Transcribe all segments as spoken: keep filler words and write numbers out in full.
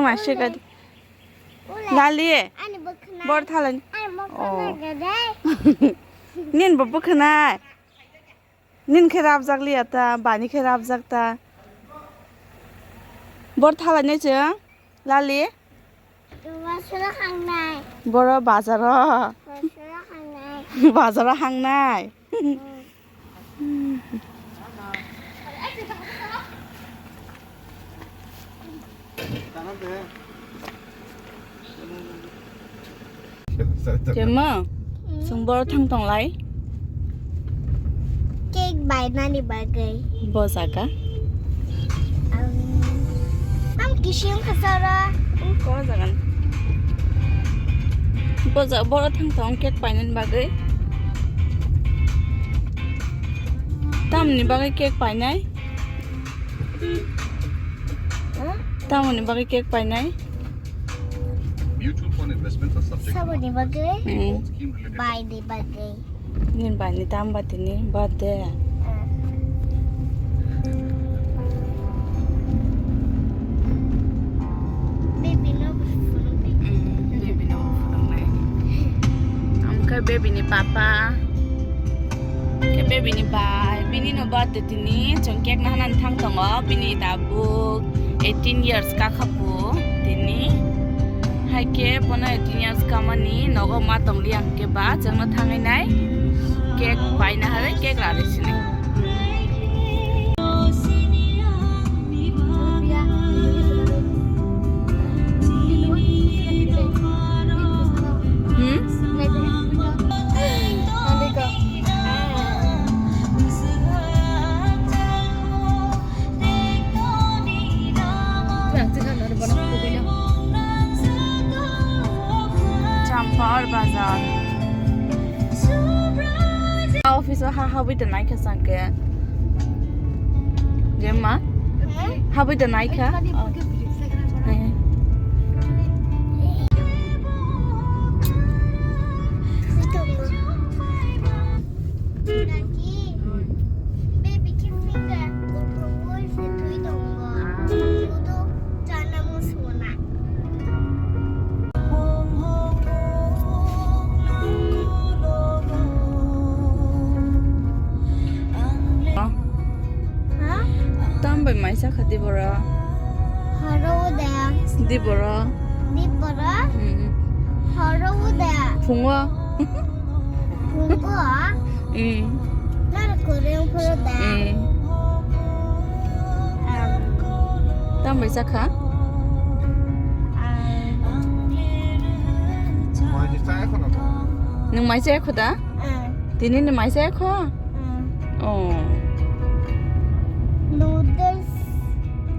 Masih kadi. Lali. Ani bwkhwnai. Bor thalani. Ani bwkhwnai. Oh. Gadai. Nin bo bwkhwnai. Nin khe rabjak liya ta, bani khe rabjak ta. Bor thalani chwng. Lali. Basura hangnai. Boro bazaro. Basura hangnai. Bazaro hangnai. Hmm. Chemo, hmm, chwng boro thang tonglai. Cake bainani bagwi. Bo jaga. Ang, ang kisi wngkha sara. Wngkha o jaga. Bo ja-, boro thang tong cake painani bagwi. Tamni bagwi cake painai? Huh? Tamoni bagwi cake painai? Mutual fund investments are subject to Saboni bagwi? Hmm. Baini bagwi. Nini baini tam ba tini birthday. Ah. Baby no phunuknai. Hmm, baby no phunuknai. Amkhe baby ni papa. Khe baby ni bai, bini no birthday tini, chwng cake no hanani thang tongo, bini tabuk eighteen years kakha bu tini. Hai khe bono eighteen years kamani nogo ma tongli ang khe ba, chwng no thangwi nai cake bai na hai cake rari sini. Hmm? Champar Bazar. Office o ha habwi tongnai khe chang khe. Jemma? Habwi tongnai kha? Oh. Chana musuna. Ha? Tam bai mai sakha di bora. Horo uda. Di bora. Di bora. Hmm. Horo uda. Phungo. Phungo. Hmm. Nang kwrwng phuru da. Hmm. Tam bai sakha? Nwng mai chaya kho da? Tini ni mai chaya kho? Oh. Noodles.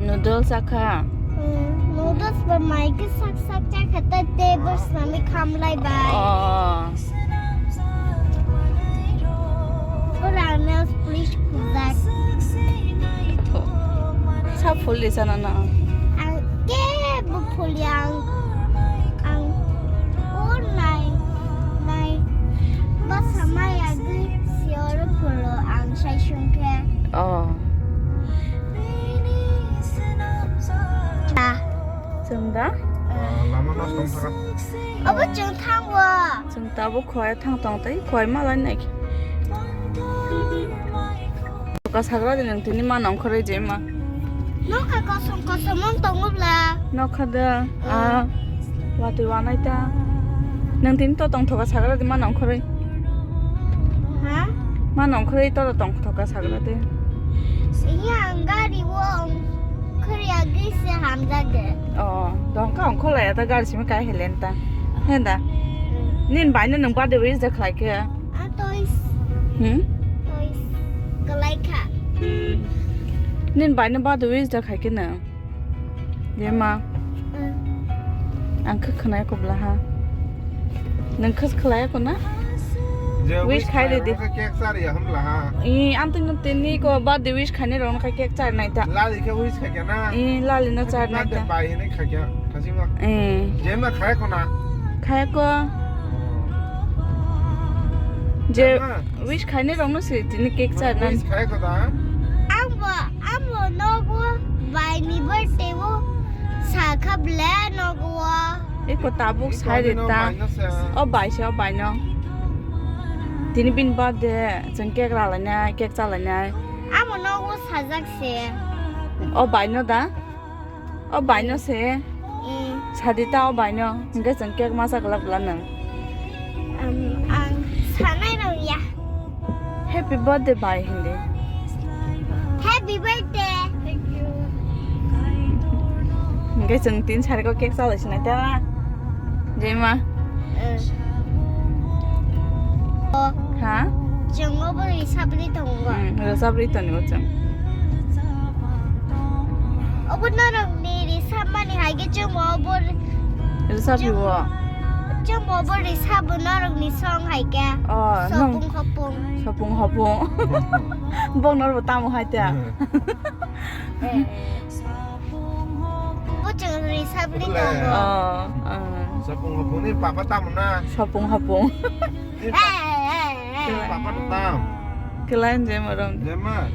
Noodles akha? Hmm, noodles ba mai khe sak sak chakha ta tei bo swnamwi khamlai bai. Oh. Ora nails polish khujak. Tho. Sa phulli sana na. Ang kebo phulya ang, ang o nai, nai basa maya gwi si oro phulo ang sai sungkhe. Oh. Ah. Chwng da? Ah, lama nosto wngkha. Obo chwng thango. Chwng tabuk khoi thang tong tei khoi malai nai. Ka sagra de nang tini ma nong khoroi je ma. Nokha kosom kosom wng tongo bla. Nokha da. Ah. Watwi wanai ta. Nang tini to tong thoka sagra de ma nong khoroi. Ha? Ma nong khoroi to tong thoka sagra de. Iya ang gari wo ang khoroi agri se hamjak de. Oh, dong ka ang kholai ta gari simi kai helen ta. Henda. Nin bai no nang birthday wish de khlai khe. Ah, toys. Hmm? Toys. Kalai kha. Nin bai no birthday wish de khai khe na. Dema. Hmm. Ang khe khwnai ko bla ha. Nang khe khlai ko na? Je wish khai de de. Cake chari ya hamla ha. I, ang tini ko birthday wish khai ne rong khai cake chari nai ta. Lali khe wish khai khe na. I, lali no chari nai ta. Bai hinwi khai khe. Thasingma. Eh. Jema khai khona. Khai ko. Je wish khai ne rong no se tini cake chari nai. Wish khai ko da. Ang bo, ang bo no bo bai ni birthday bo. Sakha ble nogo. Eko tabuk sai de ta. O bai se, o bai no. Tini bini birthday, chwng cake ralainai, cake chalainai. Amo nogo sajak se. O bai no da? O bai no se. Mm. Sadi ta o bai no. Hingke chwng cake masa kwlak bwla nang. Um, ang sanai rok ya. Happy birthday bai hindi. Happy birthday. Thank you. Hingke chwng tin sari ko cake chalai sinai ta. Jema. Eh. Oh. Ha? Chwng obo risabri tongo. Hmm, risabri tongo chwng. Obo norokni risabmani hai khe chwng obo ri-, risabri chwng, wo. Chwng obo risabo norokni song hai khe. Oh, sopung hopung. Sopung hopung. Bong norbo tamo hai ta. Eh, eh. Bo chwng risabri tongo. Oh, oh. Sopung hopung ni papa tamo na? Sopung hopung. Ni pa-, eh, eh, eh. Ni papa no tam. Kelain je morom. Jema.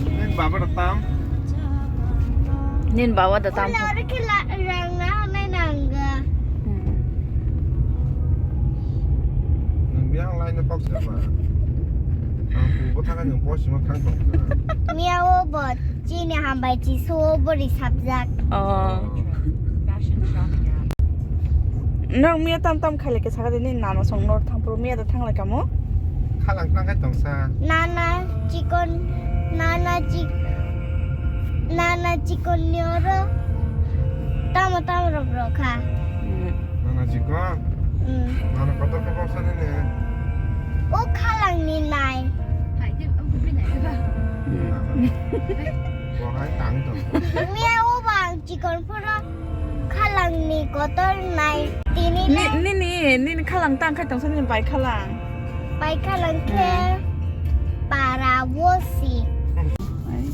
Ni baba no tam. Nin baba da tam. Ula ora kela rang na nai nangga. Hmm. Nang biang lai na pak jema. Ang bu bo thang nang bo sima thang tong. Miao bo. Chini hambai chisu bori sabjak. Oh. Fashion shopping app. Nang miya tam tam khaile ke sakha de ni nana song nor thang pro miya da thang lai kamo? Khalang tang kai tong sa. Nana chikon, nana chik, nana chikon ni oro tamo tamo rok rok kha. Hmm. Nana chikon? Hmm. Nana kotor khe boksa nini? O khalang ni nai. Hai, de, o gubi nai ba. Hmm. Bo hai tang tong. Miya o bang chikon phoro khalang ni kotor nai. Tini ni, nai. Nini, nini khalang tang khai tong sa nini bai khalang. Bai khalang khe hmm. Para wosi. Ai.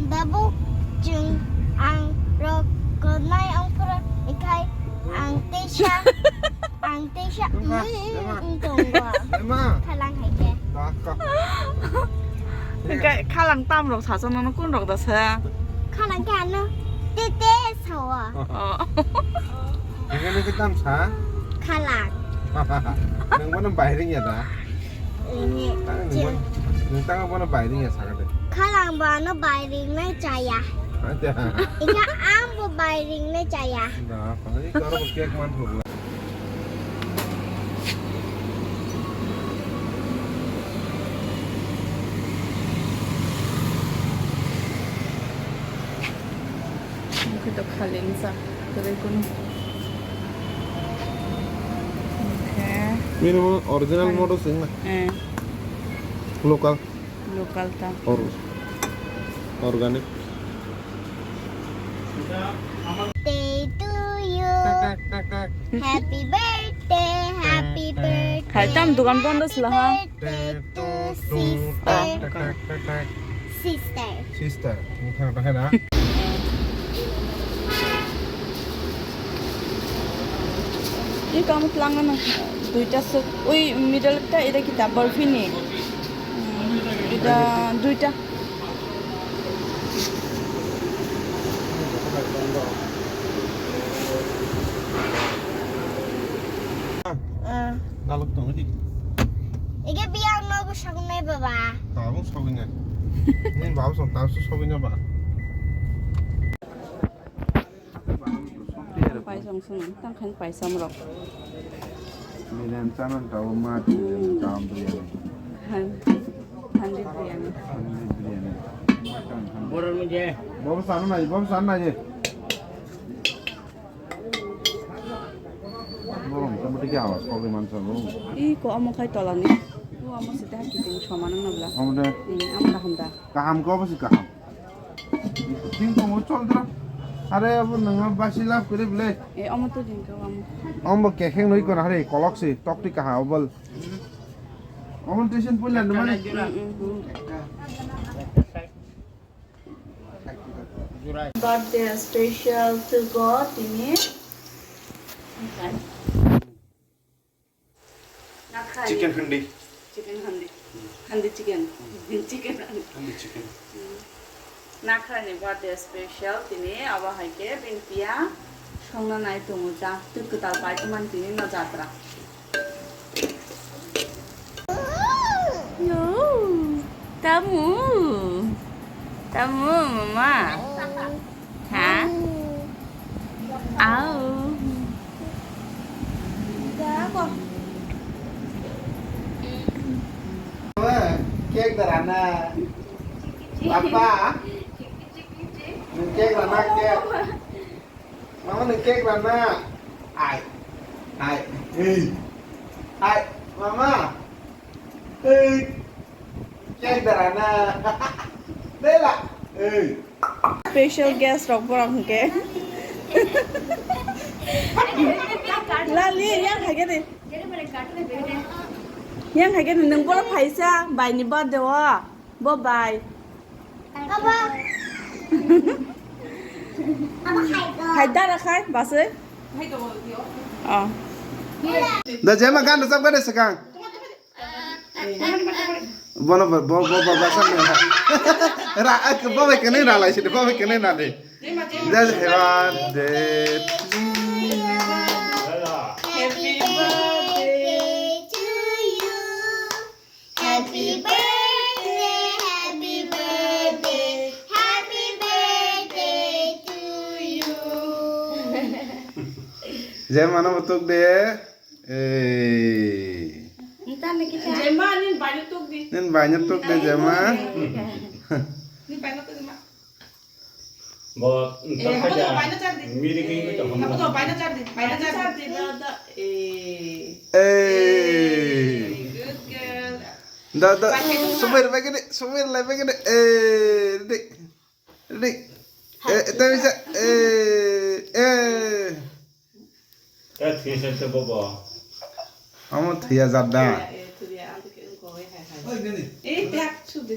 Tabuk chwng ang rok konai ongkhorok ikhai ang teisa, ang teisa, wngkha, mm, ema. Mm, tongo. Ema. Khalang hai khe. Ba, ka. Hingke khalang tam rok sacha nono kun rok da sa? Khalang khe ano te te sao. Oh. Hingke nini tam sa? Khalang. Nang bono bai ring ya da? Ini, tang nang bono, nang tang bono bai ring ya sakha de. Khalang bono bai ring nai chaya. Acha. Ika ang bo bai ring nai chaya. Na, pangani karo bo cake man thok la. Bukhe to khali wngsa, kwrwi kunu. Bini bo original model se wngna. Eh. Local. Local ta. Or-, organic. Birthday to you. Happy birthday, happy birthday. Hai tam dukan bondo sila ha. Happy birthday to sister. Sister. Sister. Wngkha na? Ih, kamu telangan duita se, ui, middle ta ida kita burfi ni. Hmm, ida duita. Ah. Nalok tong di. Ike biang no bo sagunai baba. Tabuk sagunai. Ni bau song tabuk sagunai ba. Paisam sung, tang khan paisam rok. Biryani chana tabo ma, biryani chana biryani. Han, handi biryani. Handi biryani. Mutton handi. Bobo sana nai, bobo sana nai. Borom, tamo tiki awas, kok di mansa lo. Ih, ko amo khai tolani. Ko amo sita kiting somanang nabla. Amo de. Hmm, amo da hamda. Kaham ko, basi kaham. Ting tongo chol dra. Are abo nangma basi lab kore bile. E, omo to jeng ka omo. Omo kekheng noi kona hare kolok si tok ti kaha obol. Omo tuition puila numani. Mm, mm, mm. Birthday special to God ini. Chicken handi. Chicken handi. Handi chicken. Chicken handi. Handi chicken. Hmm. Nakhrani birthday special tini, abo hai khe bini piya songna nai tongo, ja twi kwtal pai tongmani tini no jatra. Yo, tamu, tamu, mama. Ha? Au. Cake darana. Papa. Cake rana, cake. Mama, nwng cake rana. Ai. Ai. Ei. Ai, mama. Ei. Cake da rana. Bela. Ei. Special guest rok borok hwnkhe. Lali, yang hai khe de. Yang hai khe de, nwng borok phaisa, bai ni birthday o. Bo bai. Hai dara khai, basui. Oh. Da jema gan rwchap gade swkang. Bono bo, bo, bo, bo, basa ni. Ra, ak, bo bai kene ra lai sini, bo bai kene na de. Just happy birthday to you. Happy birthday to you. Happy birthday, happy birthday, happy birthday to you. Jema no tuk de. Ei. Jema nin baino tuk di. Nin baino tuk de, Jema. Nin baino tuk di ma. Bo, eh, habo to baino char di. Miri kini to. Habo to baino char di. Baino char di. Da, da. Eh. Ei. Good girl. Da, da. Baino char di. Sumir bai kene, sumir lai bai kene. Eh, di. Di. Eh, ta bisa. Eh, eh. Ta thisa se bobo. Amo thuya jat da. Eh, thuya, ang ke ko hai hai. Eh, tak chu de.